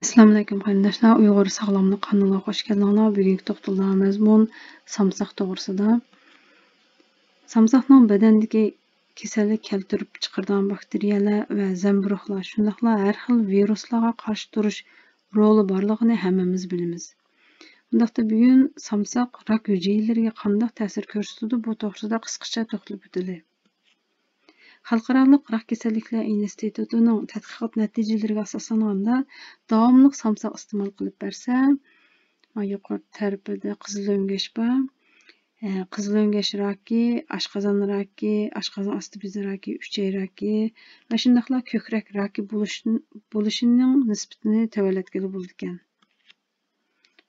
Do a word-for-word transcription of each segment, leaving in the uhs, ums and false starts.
ئەسسالامۇئەلەيكۇم قېرىنداشلار، ئۇيغۇر ساغلاملىق قانىلىغا خوش كەلدىڭلار. بۈگۈنكى توختىلىدىغان مەزمۇن سامساق توغرىسىدا. سامساقنىڭ بەدەندىكى كېسەللىك كەلتۈرۈپ چىقىرىدىغان باكتېرىيەلەر ۋە زەمبۇرۇغلار، شۇنداقلا ھەر خىل ۋىرۇسلارغا قارشى تۇرۇش رولى بارلىقىنى ھەممىمىز بىلىمىز. ئۇنداقتا بۈگۈن سامساق راك ھۈجەيرىلىرىگە قانداق تەسىر كۆرسىتىدۇ، بۇ توغرىسىدا قىسقىچە توختىلىپ ئۆتىلى. خەلقئارالىق راك كېسەللىكلەر ئىنستىتۇتىنىڭ تەتقىقات نەتىجىلىرىگە ئاساسلانغاندا، داۋاملىق سامساق ئىستېمال قىلىپ بەرسە، ما يۇقىرى تەرىپىدە قىزىل ئۆڭگەش بار. ئە، قىزىل ئۆڭگەش راكى، ئاشقازان راكى، ئاشقازان ئاستى بېزى راكى، ئۈچەي راكى ۋە شۇنداقلا كۆكرەك راكى بولۇش-، بولۇشىنىڭ نىسبىتىنى تۆۋەنلەتكىلى بولىدىكەن.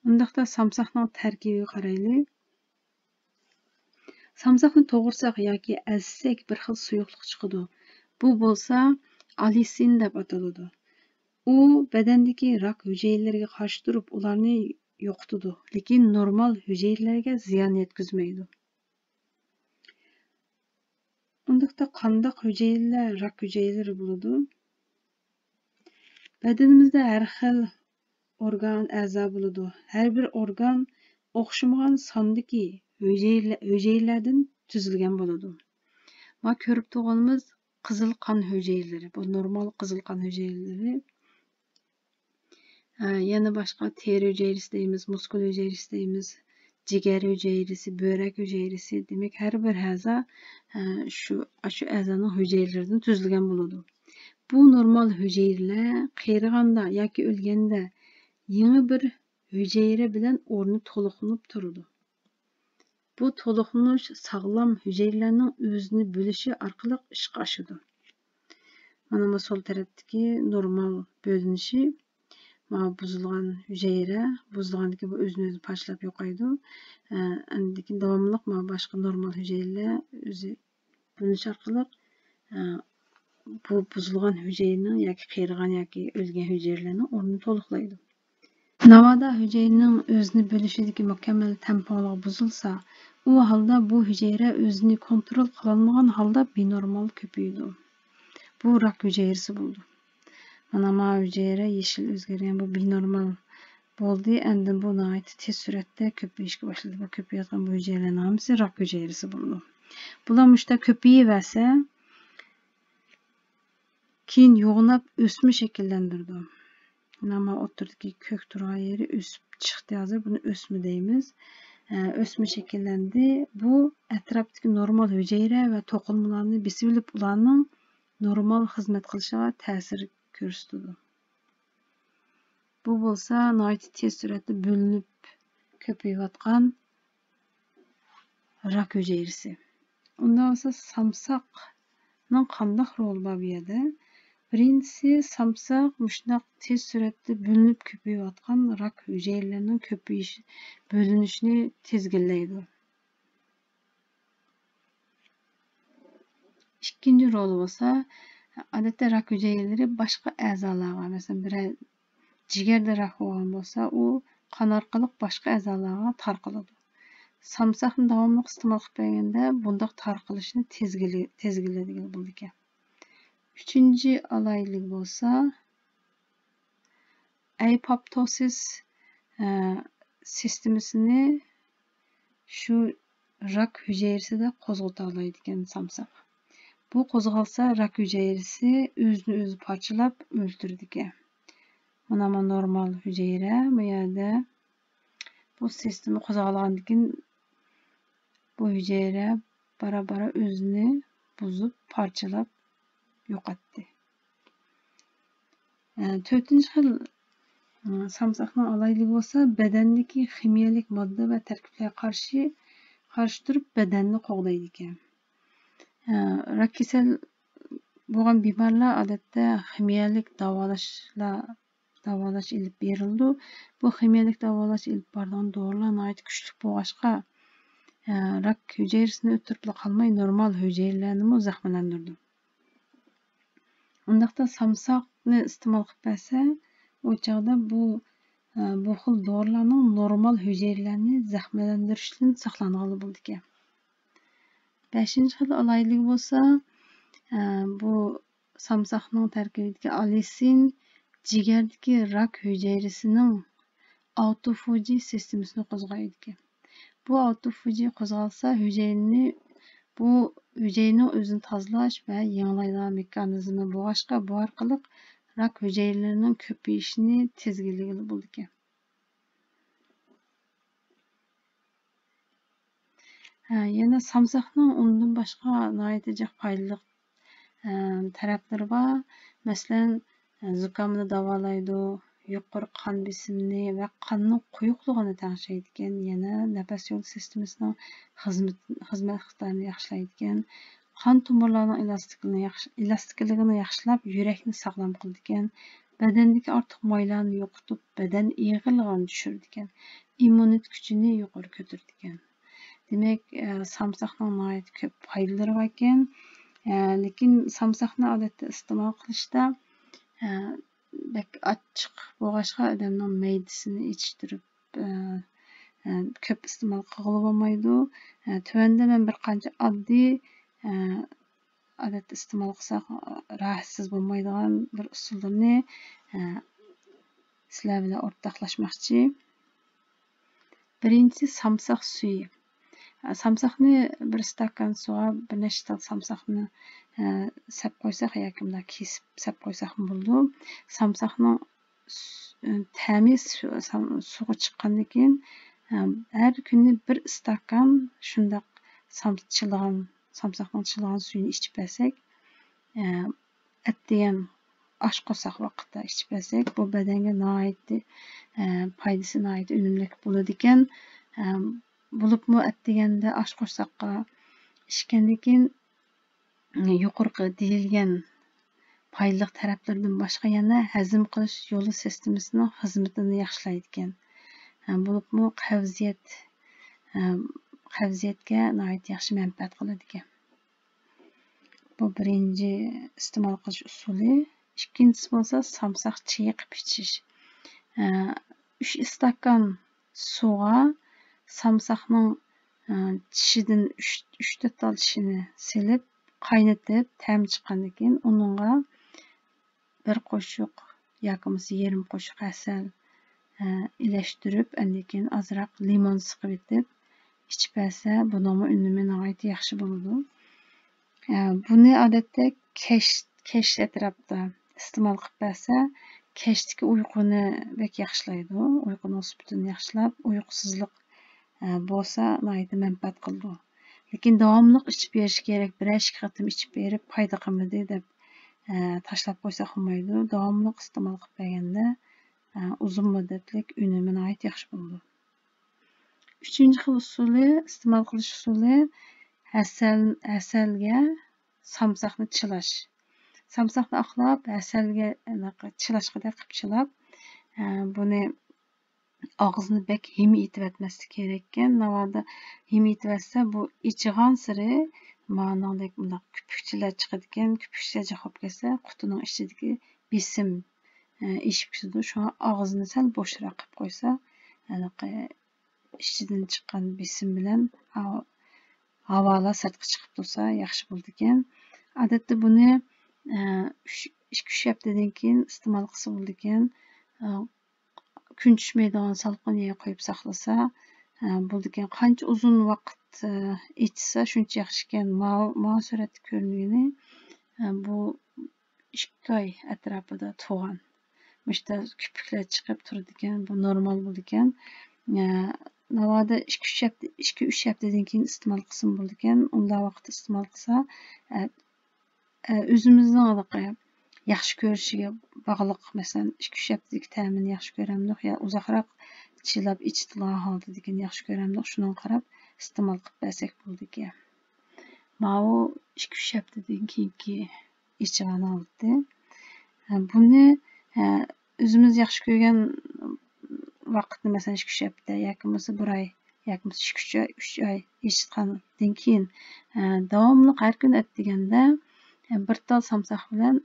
ئۇنداقتا سامساقنىڭ تەركىبىگە قارايلى. سامساقنى توغرىساق ياكى ئەزسەك بىر خىل سۇيۇقلۇق چىقىدۇ. بۇ بولسا ئالىسىن دەپ ئاتىلىدۇ. ئۇ بەدەندىكى راك ھۈجەيرىلىرىگە قارشى تۇرۇپ ئۇلارنى يوقىتىدۇ، لېكىن نورمال ھۈجەيرىلەرگە زىيان يەتكۈزمەيدۇ. ئۇنداقتا قانداق ھۈجەيرىلەر راك ھۈجەيرىلىرى بولىدۇ؟ بەدىنىمىزدە ھەر خىل ئورگان، ئەزا بولىدۇ. ھەر بىر ئورگان ئوخشىمىغان ساندىكى ھۈجەيرىلە-، ھۈجەيرىلەردىن تۈزۈلگەن بولىدۇ. ما كۆرۈپ تۇرغىنىمىز قىزىل قان ھۈجەيرىلىرى. بۇ نورمال قىزىل قان ھۈجەيرىلىرى. ھە، يەنە باشقا تېرە ھۈجەيرىسى دەيمىز، مۇسكۇل ھۈجەيرىسى دەيمىز، جىگەر ھۈجەيرىسى، بۆرەك ھۈجەيرىسى. دېمەك، ھەر بىر ئەزا، ھە، شۇ، ئاشۇ ئەزانىڭ ھۈجەيرىلىرىدىن تۈزۈلگەن بولىدۇ. بۇ نورمال ھۈجەيرىلەر قېرىغاندا ياكى ئۆلگەندە يېڭى بىر ھۈجەيرە بىلەن ئورنى تولۇقلىنىپ تۇرىدۇ. بۇ تولۇقلىنىش ساغلام ھۈجەيرىلەرنىڭ ئۆزىنى بۆلۈشى ئارقىلىق ئىشقا ئاشىدۇ. مانا بۇ سول تەرەپتىكى نورمال بۆلۈنۈشى، ما بۇزۇلغان ھۈجەيرە، بۇزۇلغاندىكىن بۇ ئۆزىنى ئۆزى پارچىلاپ يوقايدۇ. ئە، ئاندىن كېيىن داۋاملىق ما باشقا نورمال ھۈجەيرىلەر ئۆزى بۆلۈنۈش ئارقىلىق، ئە، بۇ بۇزۇلغان ھۈجەيرىنىڭ ياكى قېرىغان ياكى ئۆلگەن ھۈجەيرىلەرنىڭ ئورنىنى تولۇقلايدۇ. ناۋادا ھۈجەيرىنىڭ ئۆزىنى بۆلۈشىدىكى مۇكەممەل تەڭپۇڭلۇقى بۇزۇلسا، ئۇ ھالدا بۇ ھۈجەيرە ئۆزىنى كونترول قىلالمىغان ھالدا بىنورمال كۆپىيىدۇ. بۇ راك ھۈجەيرىسى بولىدۇ. مانا ما ھۈجەيرە يېشىل ئۆزگەرگەن، بۇ بىنورمال بولدى. ئاندىن بۇ ناھايىتى تېز سۈرئەتتە كۆپىيىشكە باشلىدى. بۇ كۆپىيىۋاتقان بۇ ھۈجەيرىلەرنىڭ ھەممىسى راك ھۈجەيرىسى بولىدۇ. بۇلار مۇشۇنداق كۆپىيىۋەرسە، كېيىن يوغىناپ ئۆسمە شەكىللەندۈرىدۇ. مانا ئوتتۇرىدىكى كۆك تۇرغان يېرى ئۆسۈپ چىقتى ھازىر. بۇنى ئۆسمە دەيمىز. ئە، ئۆسمە شەكىللەندى. بۇ ئەتراپتىكى نورمال ھۈجەيرە ۋە توقۇلمىلارنى بېسىۋېلىپ، ئۇلارنىڭ نورمال خىزمەت قىلىشىغا تەسىر كۆرسىتىدۇ. بۇ بولسا ناھايىتى تېز سۈرئەتتە بۆلۈنۈپ كۆپىيىۋاتقان راك ھۈجەيرىسى. ئۇنداق بولسا سامساقنىڭ قانداق رولى بار بۇ يەردە؟ بىرىنچىسى، سامساق مۇشۇنداق تېز سۈرئەتتە بۆلۈنۈپ كۆپىيىۋاتقان راك ھۈجەيرىلىرىنىڭ كۆپىيىش، بۆلۈنۈشىنى تىزگىنلەيدۇ. ئىككىنچى رول بولسا، ئادەتتە راك ھۈجەيرىلىرى باشقا ئەزالارغا، مەسىلەن، بىرەر جىگەردە راك بولغان بولسا، ئۇ قان ئارقىلىق باشقا ئەزالارغا تارقىلىدۇ. سامساقنى داۋاملىق ئىستېمال قىلىپ بەرگەندە، بۇنداق تارقىلىشنى تىزگىلى-، تىزگىنلەيدىغىلى بولىدىكەن. ئۈچىنچى ئالاھىدىلىك بولسا، ئەپوپتوسىس، ئە، سىستېمىسىنى شۇ راك ھۈجەيرىسىدە قوزغىتالايدىكەن سامساق. بۇ قوزغالسا، راك ھۈجەيرىسى ئۆزىنى ئۆزى پارچىلاپ ئۆلتۈرىدىكەن. مانا، مانا نورمال ھۈجەيرە بۇ يەردە. بۇ سىستېما قوزغالغاندىن كېيىن بۇ ھۈجەيرە بارا-بارا ئۆزىنى بۇزۇپ، پارچىلاپ يوقاتتى. ئە، تۆتىنچى خىل، ئە، سامساقنىڭ ئالاھىدىلىكى بولسا، بەدەندىكى خىمىيەلىك ماددا ۋە تەركىبلەرگە قارشى، قارشى تۇرۇپ بەدەننى قوغدايدىكەن. ئە، راك كېسەل بولغان بىمارلار ئادەتتە خىمىيەلىك داۋالاشلار، داۋالاش ئېلىپ بېرىلىدۇ. بۇ خىمىيەلىك داۋالاش ئېلىپ بارىدىغان دورىلار ناھايىتى كۈچلۈك بولغاچقا، ئە، راك ھۈجەيرىسىنى ئۆلتۈرۈپلا قالماي، نورمال ھۈجەيرىلەرنىمۇ زەخىملەندۈرىدۇ. ئۇنداقتا سامساقنى ئىستېمال قىلىپ بەرسە، ئۇ چاغدا بۇ، ئە، بۇ خىل دورىلارنىڭ نورمال ھۈجەيرىلەرنى زەخىملەندۈرۈشتىن ساقلانغىلى بولىدىكەن. بەشىنچى خىل ئالاھىدىلىكى بولسا، ئە، بۇ سامساقنىڭ تەركىبىدىكى ئالىسىن جىگەردىكى راك ھۈجەيرىسىنىڭ ئاوتوفاجى سىستېمىسىنى قوزغايدىكەن. بۇ ئاۋتوفاجى قوزغالسا، ھۈجەيرىنى، بۇ ھۈجەيرىنىڭ ئۆزىنى تازىلاش ۋە يېڭىلايدىغان مېخانىزمى بولغاچقا، بۇ ئارقىلىق راك ھۈجەيرىلىرىنىڭ كۆپىيىشىنى تىزگىنلىگىلى بولىدىكەن. ھە، يەنە سامساقنىڭ ئۇنىڭدىن باشقا ناھايىتى جىق پايدىلىق، ئە، تەرەپلىرى بار. مەسىلەن، ئە، زۇكامنى داۋالايدۇ، يۇقىرى قان بېسىمىنى ۋە قاننىڭ قويۇقلۇقىنى تەڭشەيدىكەن، يەنە نەپەس يولى سىستېمىسىنىڭ خىزمىتى، خىزمەت ئىقتىدارىنى ياخشىلايدىكەن، قان تومۇرلارنىڭ ئېلاستىكلىقىنى ياخشى-، ئېلاستىكلىقىنى ياخشىلاپ، يۈرەكنى ساغلام قىلىدىكەن، بەدەندىكى ئارتۇق مايلارنى يوقىتىپ، بەدەن ئېغىرلىقىنى چۈشۈرىدىكەن، ئىممۇنىتېت كۈچىنى يۇقىرى كۆتۈرىدىكەن. دېمەك، ئە، سامساقنىڭ ناھايىتى كۆپ پايدىلىرى باركەن. ئە، لېكىن سامساقنى ئادەتتە ئىستېمال قىلىشتا، ئە، بەك ئاچچىق بولغاچقا، ئادەمنىڭ مەيدىسىنى ئېچىشتۇرۇپ، ئە، ئە، كۆپ ئىستېمال قىلغىلى بولمايدۇ. ئە، تۆۋەندە مەن بىر قانچە ئاددىي، ئە، ئادەتتە ئىستېمال قىلساق، ئە، راھەتسىز بولمايدىغان بىر ئۇسۇللىرىنى، ئە، سىلەر بىلەن ئورتاقلاشماقچى. بىرىنچىسى، سامساق سۈيى. ئە، سامساقنى بىر ئىستاكان سۇغا بىر نەچچە تال سامساقنى، ئە، سەپ قويساق ياكى مۇنداق كېسىپ سەپ قويساقمۇ بولىدۇ. سامساقنىڭ سۈ-، تەمى سۇ-، سام-، سۇغا چىققاندىن كېيىن، ھەم ھەر كۈنى بىر ئىستاكان شۇنداق سام-، چىلىغان، سامساقنىڭ چىلىغان سۈيىنى ئىچىپ بەرسەك، ئەتىگەن ئاش قورساق ۋاقىتتا ئىچىپ بەرسەك، بۇ بەدەنگە ناھايىتى، پايدىسى ناھايىتى ئۈنۈملۈك بولىدىكەن. بولۇپمۇ ئەتىگەندە ئاش قورساققا ئىچكەندىن كېيىن، يۇقىرىقى دېيىلگەن پايدىلىق تەرەپلىرىدىن باشقا يەنە ھەزىم قىلىش يولى سىستېمىسىنىڭ خىزمىتىنى ياخشىلايدىكەن. ھە، بولۇپمۇ قەۋزىيەت، ھە، قەۋزىيەتكە ناھايىتى ياخشى مەنپەئەت قىلىدىكەن. بۇ بىرىنچى ئىستېمال قىلىش ئۇسۇلى. ئىككىنچىسى بولسا سامساق چېيى قىلىپ ئىچىش. ھە، ئۈچ ئىستاكان سۇغا سامساقنىڭ، ئە، چىشىدىن ئۈچ، ئۈچ تۆت تال چىشىنى سېلىپ، قاينىتىپ، تەم چىققاندىن كېيىن، ئۇنىڭغا بىر قوشۇق ياكى بولمىسا يېرىم قوشۇق ھەسەل، ئە، ئىلەشتۈرۈپ، ئاندىن كېيىن ئازراق لىمون سىقىۋېتىپ ئىچىپ بەرسە، بۇنىڭمۇ ئۈنۈمى ناھايىتى ياخشى بولىدۇ. ئە، بۇنى ئادەتتە كەچ، كەچ ئەتراپتا ئىستېمال قىلىپ بەرسە، كەچتىكى ئۇيقۇنى بەك ياخشىلايدۇ. ئۇيقۇنىڭ سۈپىتىنى ياخشىلاپ، ئۇيقۇسىزلىق، ئە، بولسا ناھايىتى مەنپەئەت قىلىدۇ. لېكىن داۋاملىق ئىچىپ بېرىش كېرەك. بىرەر ئىككى قېتىم ئىچىپ بېرىپ پايدا قىلمىدى دەپ، ئە، تاشلاپ قويساق بولمايدۇ. داۋاملىق ئىستېمال قىلىپ بەرگەندە، ئە، ئۇزۇن مۇددەتلىك ئۈنۈمى ناھايىتى ياخشى بولىدۇ. ئۈچىنچى خىل ئۇسۇلى، ئىستېمال قىلىش ئۇسۇلى، ھەسەل، ھەسەلگە سامساقنى چىلاش. سامساقنى ئاقلاپ، ھەسەلگە، ئاناق، چىلاشقىدەك قىلىپ چىلاپ، ئە، بۇنى ئاغزىنى بەك ھىمىيتىۋەتمەسلىك كېرەككەن. ناۋادا ھىمىيىتىۋەتسە، بۇ ئىچىدىن سىرى مانىڭدەك مۇنداق كۆپۈكچىلەر چىقىدىكەن. كۆپۈكچىلەر جىق بولۇپ كەتسە، قۇتىنىڭ ئىچىدىكى بېسىم، ئە، ئېشىپ كېتىدۇ. شۇڭا ئاغزىنى سەل بوشراق قىلىپ قويسا، ھېلىقى ئىچىدىن چىققان بېسىم بىلەن ھاۋ-، ھاۋالار سىرتقا چىقىپ تۇرسا ياخشى بولىدىكەن. ئادەتتە بۇنى، ئە، ئۈچ، ئىككى، ئۈچ ھەپتىدىن كېيىن ئىستېمال قىلسا بولىدىكەن. ئە، كۈن چۈشمەيدىغان سالقىن يەرگە قويۇپ ساقلىسا، ئە، بولىدىكەن. قانچە ئۇزۇن ۋاقىت، ئە، ئىچسە شۇنچە ياخشىكەن. ماۋۇ، ماۋۇ سۈرەتتە كۆرۈنگىنى، ئە، بۇ ئىككى ئاي ئەتراپىدا تۇغان. مۇشتا كۆپۈكلەر چىقىپ تۇرىدىكەن، بۇ نورمال بولىدىكەن. ئە، ناۋادا ئىككى، ئۈچ ھەپتە، ئىككى، ئۈچ ھەپتىدىن كېيىن ئىستېمال قىلسىمۇ بولىدىكەن. ئۇنداق ۋاقىتتا ئىستېمال قىلسا، ئە، ئە، ئۆزىمىزنىڭ ھېلىقى ياخشى كۆرۈشىگە باغلىق. مەسىلەن، ئىككى، ئۈچ ھەپتىدىكى تەمىنى ياخشى كۆرەمدۇق يا ئۇزاقراق چىلاپ ئىچىدىغان ھالىتىدىكىنى ياخشى كۆرەمدۇق، شۇنىڭغا قاراپ ئىستېمال قىلىپ بەرسەك بولىدىكەن. ماۋۇ ئىككى، ئۈچ ھەپتىدىن كېيىنكى ئىچىدىغان ھالىتى. ھە، بۇنى، ھە، ئۆزىمىز ياخشى كۆرگەن ۋاقىتنى، مەسىلەن، ئىككى، ئۈچ ھەپتە ياكى بولمىسا بىر ئاي ياكى بولمىسا ئىككى، ئۈچ ئاي، ئۈچ ئاي ئىچىۋەتكەندىن كېيىن، ھە، داۋاملىق ھەر كۈنى ئەتىگەندە، ھە، بىر تال سامساق بىلەن،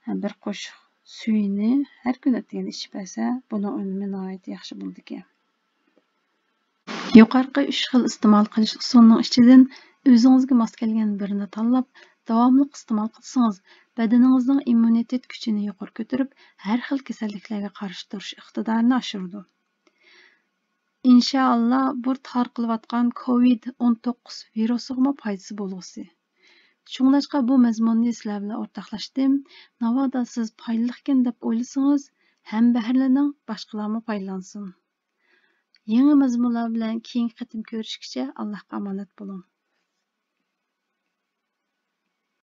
ھە، بىر قوشۇق سۈيىنى ھەر كۈنى ئەتىگەندە ئىچىپ بەرسە، بۇنىڭ ئۈنۈمى ناھايىتى ياخشى بولىدىكەن. يۇقىرىقى ئۈچ خىل ئىستېمال قىلىش ئۇسۇلىنىڭ ئىچىدىن ئۆزىڭىزگە ماس كەلگەن بىرىنى تاللاپ، داۋاملىق ئىستېمال قىلسىڭىز، بەدىنىڭىزنىڭ ئىممۇنىتېت كۈچىنى يۇقىرى كۆتۈرۈپ، ھەر خىل كېسەللىكلەرگە قارشى تۇرۇش ئىقتىدارىنى ئاشۇرىدۇ. ئىنشائاللا، بۇ تارقىلىۋاتقان كوۋىد ئون توققۇز ۋىرۇسىغىمۇ پايدىسى بولغۇسى. شۇڭلاشقا بۇ مەزمۇننى سىلەر بىلەن ئورتاقلاشتىم. ناۋادا سىز پايدىلىقكەن دەپ ئويلىسىڭىز، ھەم بەھرىلىنىڭ، باشقىلارمۇ پايدىلانسۇن. يېڭى مەزمۇنلار بىلەن كېيىنكى قېتىم كۆرۈشكىچە ئاللاھقا ئامانەت بولۇڭ.